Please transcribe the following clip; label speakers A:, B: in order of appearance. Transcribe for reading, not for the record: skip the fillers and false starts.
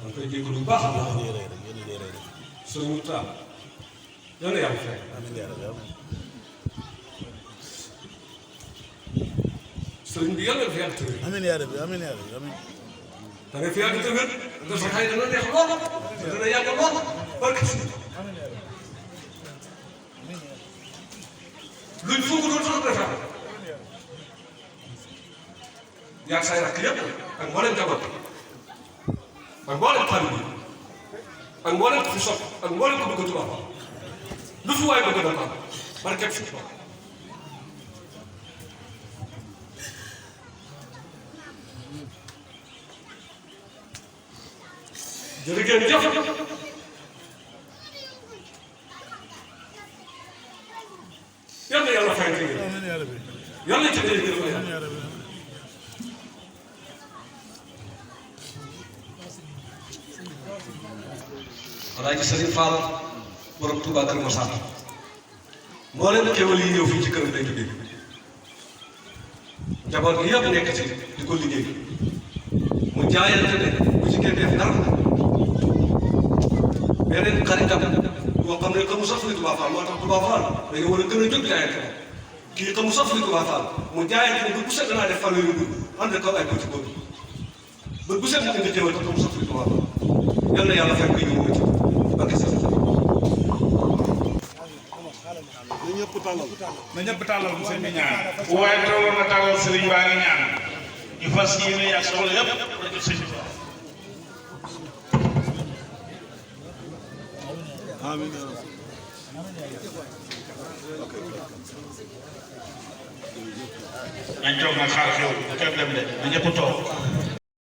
A: man koy jégalu bu baax a baax sëñ Moussa yal na yàlla fay sëriñ bi yàlla na fi yàgg tëwër
B: amiin yaa rabbi amiin yaa rabbi amiin
A: da nga fi yàgg tëwër nga sa xay dana neex lool dana yàgg lool barke si luñ foog doon sax defar yaa say rakk yëpp ak mboolem jaboot ak mboolem xarit bi ak mboolem ko fi sopp ak mboolem ko bëgg tubaab lu fi waay bëgg dafa barke si jërë ngeen jëf yal na yàlla fay tey
B: amiin yaa rabbi
A: yal na ci dee gërëm
B: amiin
A: yàlla
B: yaa rabbi
A: Alaaji Sëriñ Fall borom Touba Kër Massar moo leen xéwal yi ñëw fii ci këram day jógee njaboot gi yëpp nekk ci di ko liggéey mu jaayante ne bu ci kenn def dara beneen xaritam boo xam ne xamu sax li Touba Fall moo tax Touba Fall dañu war a gën a jóg jaayante kii xamu sax li Touba Fall mu jaayante ne bu set danaa def fan yu dugg ànd ko ay petit boobu ba bu set mu indi xéwal te xamu sax li Touba Fall yal na yàlla fekk ñu wóor ci barke sa
B: na ñëpp tàllal
C: na ñëpp tàllal mu sëñ bi ñaan waaye tolloon na tàllal sëriñ baa ngi ñaan ñu fas yéene yaa soxla yëpp dañu sëñ bi
B: amiin yaa rabbi
C: nañ toog nag xaar xew kenn dem de na ñëpp toog